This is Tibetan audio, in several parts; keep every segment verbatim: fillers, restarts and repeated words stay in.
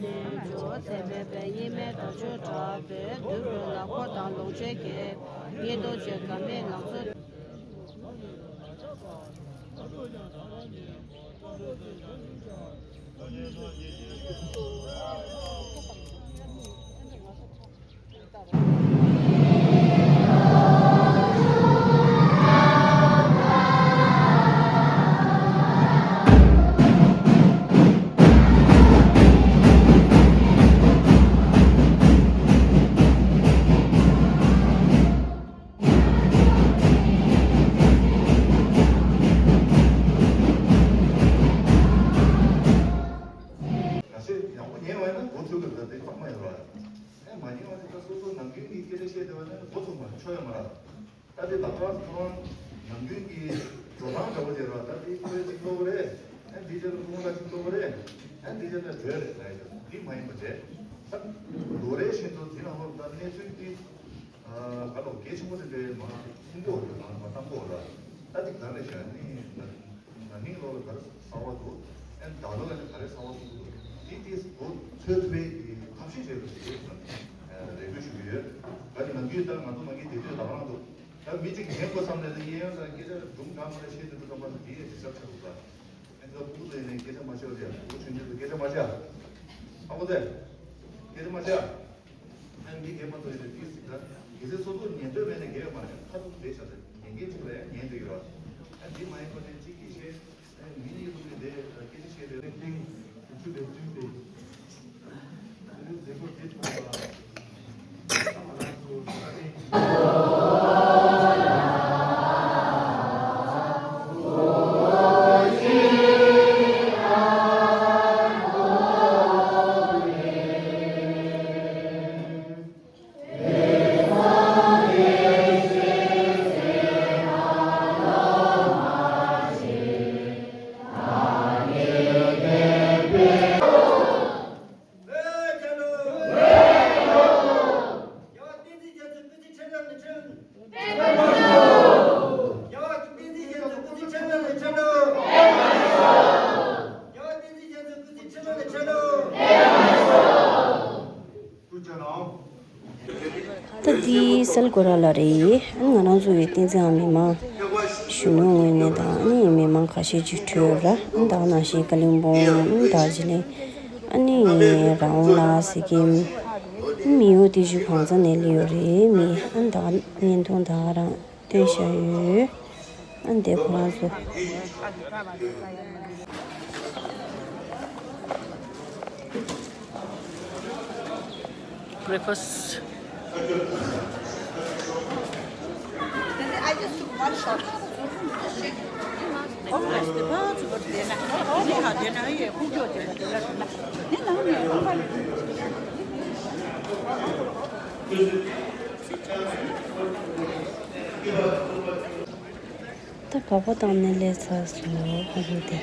ནས་ཇོ་བོ་ཚེ་འཕེལ་པའི་གཉིས་མེད་དལ་འབྱོར་གྲགས་པའི་བདུད་པོ་ལ་འཁོར་དང་ལོངས་སྤྱོད་ཀྱི་ཉེས་ལྟུང་ཆེ་དགའ་མེད་ལང་ཚོ། ང་ཚོས་ཡག་པོ་ཉན་བ་ཡིན་ན་མགོ་ཚོས་དགོས་པ་དེ་དཀའ་མོ་ཡོད་རེད། ཨེ་མ་ཉན་བ་དེ་ད་སོ་སོ་ནམ་རྒྱུན་གྱི་སྐད་ཆ་བཤད་བསྡད་པ་ཡིན་ན་མགོ་ཚོས་མ་ཆོག་ཡོད་མ་རེད། ད་དེ་ལག་པ་ཁོ་རང་ནམ་རྒྱུན་གྱི་འགྲོ་སྟངས་འདྲ་པོ་དེ་རེད། ད་དེ་ཁོའི་གཅིག་ལོག་རེད། ཨེ་འདི་རྗེས་ལ་ཁོང་ལ་གཅིག་ལོག་རེད། ཨེ་འདི་རྗེས་ལ་བྲོས་རེད་ལ་ཡོད། འདི་མ་ཡིན་པ་རེད། ད་ལོ་རེ་བཞིན་དུ་དེ་ནང་ལོགས་ད་གནས་ཚུལ་དེ། ཨ་ག་ལོ་གལ་ཆེན་པོ་དེ་འདྲའི་མ་མཐོང་གི་འོ་དེ་མ་མ་བཏང་གི་འོ་ལ། ད་དེ་ག་རེ་བྱ་ནི་ན་ནིང་ལོ་ལ་ག་རེ་གསར་བ་འདུག་ཨེ་ད་ལོ་ལ་ནི་ག་རེ་གསར་བ་འདུག་དེ་དེ་གོ་ཚོད་ཐུབ་པའི་ཐབས་ཤེས་བྱས་པ་ཞིག་ཡོད་ཙང་རེ་སྐུལ་ཞུ་གི་ཡོད། ད་ནི་ནམ་རྒྱུན་ད་ང་ཚོ་ནང་གི་དེ་དུས་ལབ་རང་འདུག་ད་མི་གཅིག་ཉན་དགོས་བསམ་ནས་ད་གཡས་གཡོན་ལ་སྐད་ཆ་སྒྲུང་གང་མང་བཤད་དུས་ད་ཚང་མ་དེ་ཡས་དེ་ཟབ་ཆགས་འདུག་ད་ཨེ་ད་ཕྲུ་གུ་ཚོ་ཡིན་ནའི་སྐད་ཆ་མ་བཤད་པ་རེད། ཕྲུ་གུ་ཆུང་ཆུང་ཚོ་སྐད་ཆ་མ་བཤད། ཨ་ཁུ་ཚེ། སྐད་ཆ་མ་བཤད། ཨ་མི་སྒེར་མ་ཚོ་ཡིན་ནའི་ཏིས་ཟིག་ད་གལ་སྲིད་སོ་སོ་ཉན་འདོད་མེད་ན་སྒེར་མ་རེད། ཁ་ཐུག་བསྡད་བཞག་ད་ཉན་མཁན་ཅིག་ལ་ཡང་ཉན་འདོད་ཡོད་ར། ཨ་འདི་མ་ཡིན་པ་ནས་གཅིག་གིས་བཤད། ཨ་མི་གཉིས་ལུགས་ནས་བསྡད་སྐད་ཆ་བཤད་རེད། ཏིང་དུས་ཚོད་དེ་བསྟུན་ཏེ། ཨ་ནི་མཛད་སྒོ་དེ་ཐོག་ལ་ཨ་ང་རང་ཚོ་ད་ལྟ། ད་འདི་སེལ་གོ་ར་ལ་རེད། ང་རང་ཚོ་ཡི་བསྟན་འཛིན་མི་མང་གཞོན་ནུ་ངོས་ནས་དང་ཨ་ནི་མི་མང་ཁ་ཤས་ཅིག་འཕྲད་ཡོད་ར། ཨ་ད་ནང་བཞིན་ཀ་ལིང་པོང་ཨ་ད་ཇི་ལེ་ཨ་ནི་རང་ལ་སི་ཀིམ་མི་ཡོད་དེ་ཞུ་བང་ཚ་ནས་ལི་ཡོད་རེད། མི་ཨ་ད་བརྙན་ཐུང་ད་རང་སྟོན་བྱ་ཡོད། ཨ་འདི་ཁོ་རང་ཚོ། Breakfast. I just took one shot. ད་བག་པ་བཏང་ནས་སླེབས་ཚར་སོང་ཧ་གོ་དེ།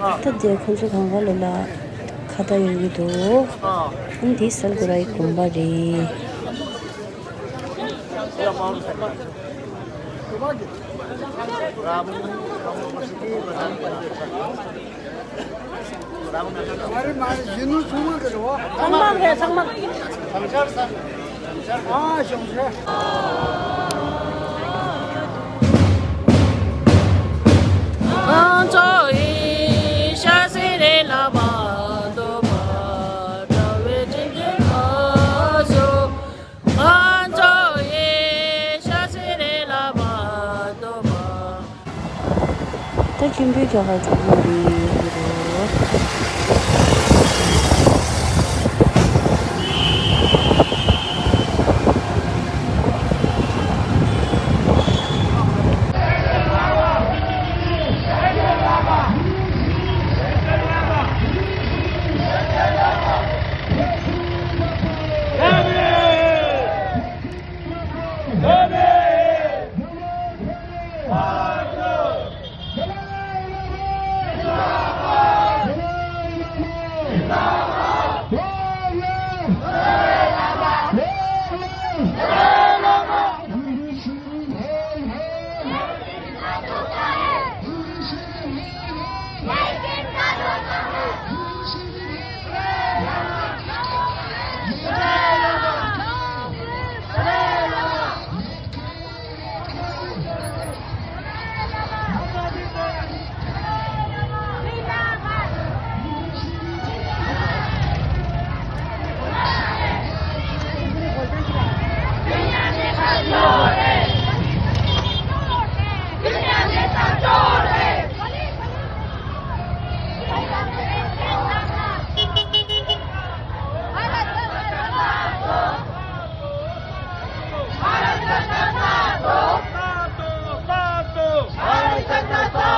ད་དེར་ཁོང་ཚོ་གང་ག་ལོ་ལ་ཁ་བརྡ་ཡོང་གི་འདུག་ཨ་ནི་འདི་སལ་གོ་རའི་དགོན་པ་རེད། མ་རེད་མ་རེད། ཡིན་ནོ་ཚང་མ་གི་རེད་བ། ཚང་མ་རེད་ཚང་མ། ཨ་ཞོགས་ཞོགས། ད་ཆེན་པོའི་རྒྱ་གར་གྲོགས་པོ་རེད་འདུག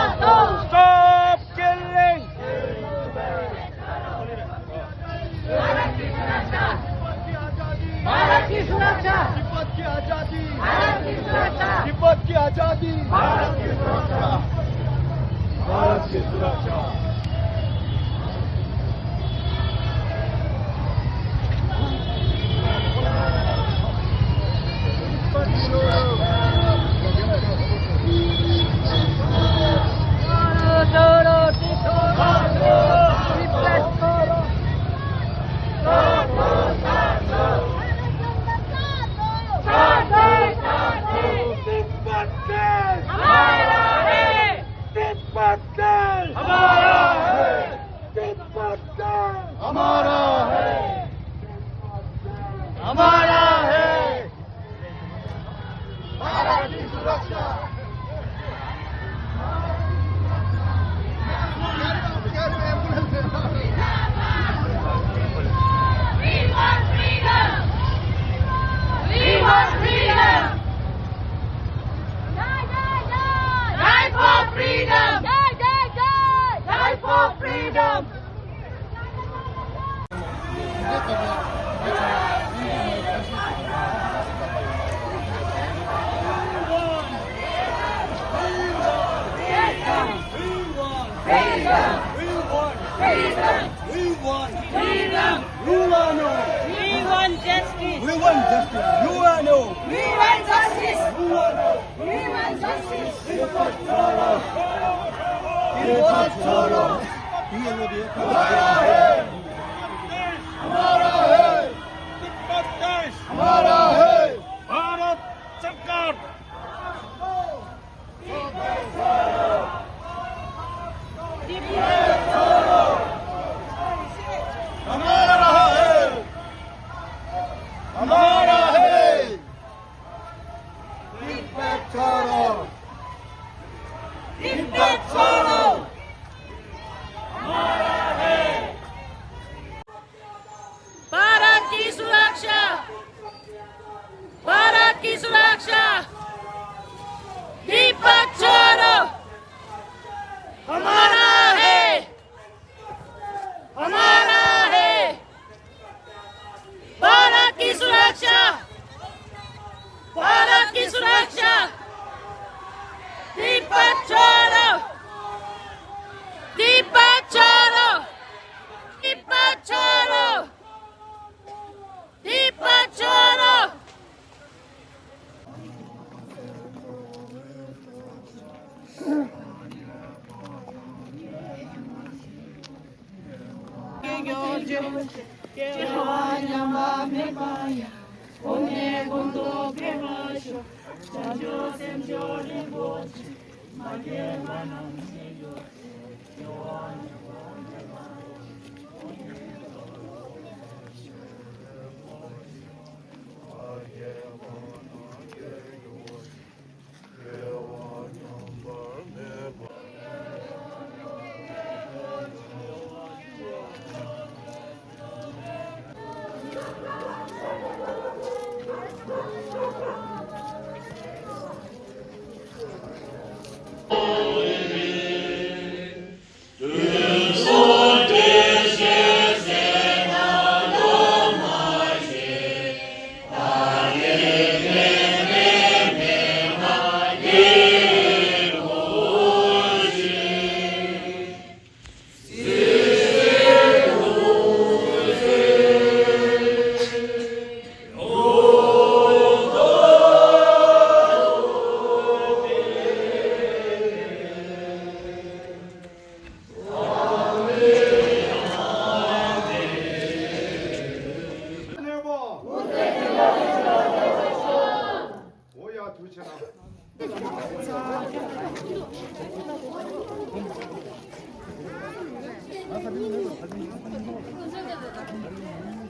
Stop killing! Bharat की सुरक्षा! तिब्बत की आजादी! भारत की सुरक्षा! तिब्बत की आजादी! भारत की सुरक्षा! भारत की सुरक्षा! तिब्बत देश हमारा है। तिब्बत देश हमारा है। तिब्बत देश हमारा है। हमारा है। भारत की सुरक्षा। We want freedom! We want freedom! Die for freedom! Die, die, die! Die for freedom! We want freedom! We want freedom! We want freedom! We want freedom! We want justice! We want justice! We want justice! We want justice! We want justice! Tibet छोड़ो! तिब्बत छोड़ो! हमारा है! हमारा है! तिब्बत देश हमारा है! भारत सरकार! हमारा है! हमारा है! तिब्बत छोड़ो! तिब्बत छोड़ो! भारत की सुरक्षा! भारत की सुरक्षा! तिब्बत छोड़ो! हमारा है! हमारा है! སྐྱེ་བ་ཉམས་པ་མེད་པ་ཡང་། གོང་ནས་གོང་དུ་འཕེལ་བར་ཤོག་བྱང་ཆུབ་སེམས་མཆོག་རིན་པོ་ཆེ། མ་སྐྱེས་པ་རྣམས་སྐྱེ་གྱུར་ཅིག་སྐྱེ་བ་ཉམས་པ་མེད་པ་ཡང་། གོང་ནས་གོང་དུ་འཕེལ་བར་ཤོག་འོ་ཡ་ཐུགས་ཆེ་ན།